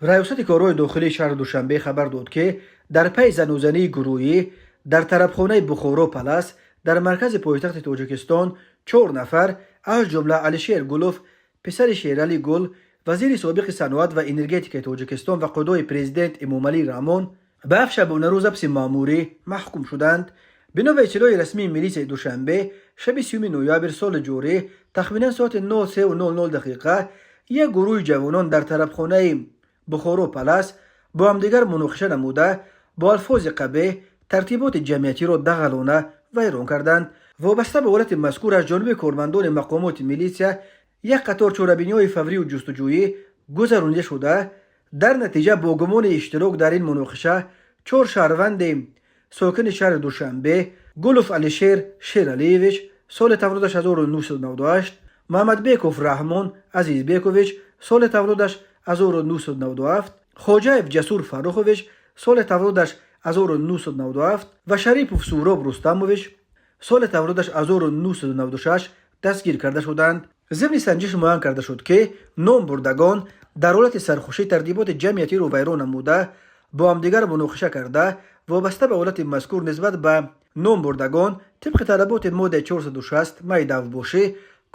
Раёсати корҳои дохилии шаҳри Душанбе хабар дод, ки дар пайи занузании гурӯҳӣ дар тарабхонаи Бухоро Палас дар маркази пойтахти Тоҷикистон чор нафар, аз ҷумла Алишер Гулов, писари Шерали Гул, вазири собиқи саноат ва энергетикаи Тоҷикистон ва қудои президент Эмомалӣ Раҳмон, ба 7 шабонарӯз ҳабси маъмурӣ маҳкум шуданд. Бино ба иттилои расмии милисияи Душанбе, шаби 30 ноябр соли ҷорӣ тахминан соати 03:00 дақиқа як гурӯҳи ҷавонон дар тарабхонаи Бухоро Палас бо ҳамдигар муноқиша намуда, бо алфози қабеҳ тартиботи ҷамъиятиро дағалона вайрон карданд. Вобаста ба ҳолати мазкур аз ҷониби кормандони мақомоти милитсия як қатор чорабиниҳои фаврию ҷустуҷӯӣ гузаронида шуда, дар натиҷа бо гумони иштирок дар ин муноқиша чор шаҳрванди сокини шаҳри Душанбе: Гулов Алишер Шералиевич, соли таваллудаш 1998, Маҳмадбеков Раҳмон Азизбекович, соли таваллудаш 1997, Хоҷаев Ҷасур Фаррухович, соли таваллудаш 1997 ва Шарипов Суроб Рустамович, соли таваллудаш 1996 дастгир карда шуданд. Зимни санҷиш муайян карда шуд, ки номбурдагон дар ҳолати сархушӣ тартиботи ҷамъиятиро вайрон намуда, бо ҳамдигар муноқиша карда. Вобаста ба ҳолати мазкур нисбат ба номбурдагон тибқи талаботи моддаи 460 майдавбошӣ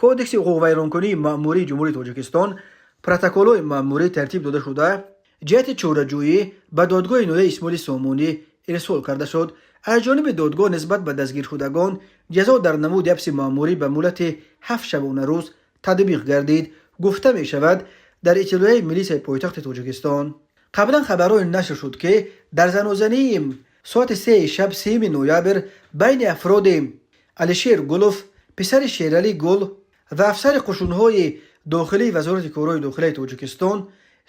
Кодекси ҳуқуқвайронкунии маъмурии Ҷумҳурии Тоҷикистон протоколҳои маъмурӣ тартиб дода шуда, ҷиҳати чораҷӯӣ ба додгоҳи ноҳияи Исмоили Сомонӣ ирсол карда шуд. Аз ҷониби додгоҳ нисбат ба дастгиршудагон ҷазо дар намуди ҳабси маъмурӣ ба муҳлати 7 шабонарӯз татбиқ гардид, гуфта мешавад дар иттилоияи милисияи пойтахти Тоҷикистон. Қаблан хабарҳое нашр шуд, ки дар занозании соати 3-и шаб 30 ноябр байни афроди Алишер Гулов, писари Шералӣ Гул, ва афсари қушунҳои дохилии Вазорати корҳои дохилаи Тоҷикистон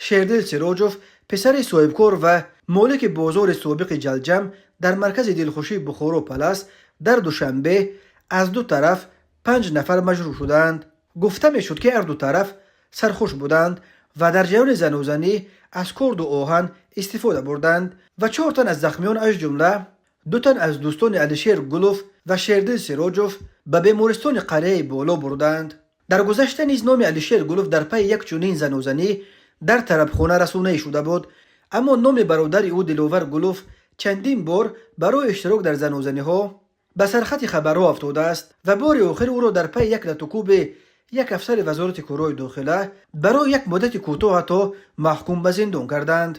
Шердил Сироҷов, писари соҳибкор ва молики бозори собиқи Ҷалҷам дар маркази дилхушии Бухоро Палас дар Душанбе аз ду тараф панҷ нафар маҷрӯҳ шуданд. Гуфта мешуд, ки ҳарду тараф сархуш буданд ва дар ҷараёни занозанӣ аз корду оҳан истифода бурданд ва чор тан аз захмиён, аз ҷумла ду тан аз дӯстони Алишер Гулов ва Шердил Сироҷов, ба бемористони қарияи Боло бурданд. Дар гузашта низ номи Алишер Гулов дар пайи як чунин занозанӣ дар тарабхона расонаӣ шуда буд, аммо номи бародари ӯ Диловар Гулов чандин бор барои иштирок дар занозаниҳо ба сархати хабарҳо афтодааст ва бори охир ӯро дар пайи як латукӯби як афсари Вазорати корҳои дохила барои як муддати кӯтоҳ ҳатто маҳкум ба зиндон карданд.